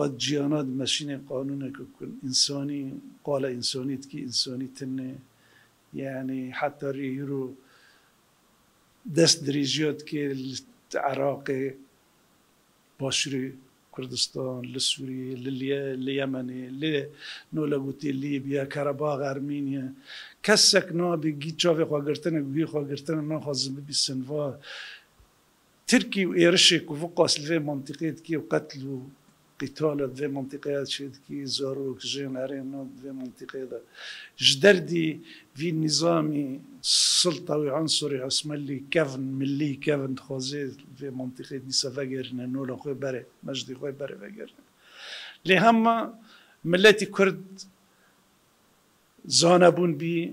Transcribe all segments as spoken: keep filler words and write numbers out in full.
Qet ciyana dimeşînê qanûneke ku însanî, qala însanî dikî, însanî tune. Yanî heta rê hîro dest dirêjiya dikê li Iraqê, Başûrê Kurdistan, li Sûriyê, li Liye-, li Yemenê, li nola gotê Lîbya, Kerebağ, Ermeniya. Kesek nabe gî çavê xwe girtine, guhê xwe girtine, naxwazin bibîsin va Tirkî û êrişê ku viqas li vê mentiqê dikê û qetl û qîtala di vê mentiqeya çê dikî, zarok, jin, erê na di vê mentiqê de. Ji derdî vî nîzamî silta wî unsurê Osmanlî kevn, millî kevn dixwaze vê mentiqê dîsa vegerîne, nola xwe berê, mejdê xwe berê vegerîne. Lê hema miletî Kurd zanebûn bî,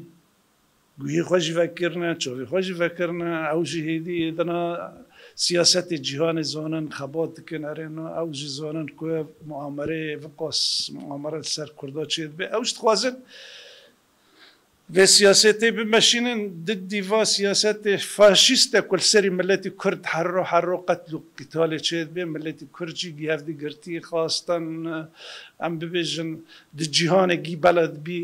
guhê xwe jî vekirine, çavê xwe jî vekirine, ew jî hêdî êdina siyasetê cîhanê zanin, xebat dikin, erê na, ew jî zanin ku muamereyê viqas, muamere li ser Kurda çêdibe. Ew jî dixwazin vê siyasetê bimeşînin, diddî va siyasetê faşîste ku li serî miletî Kurd herro herro qetl û qîtalê çêdibe, miletî Kurd jî hevdî girtî xwastin, em bibêjin, di cîhanê gî bela dibî.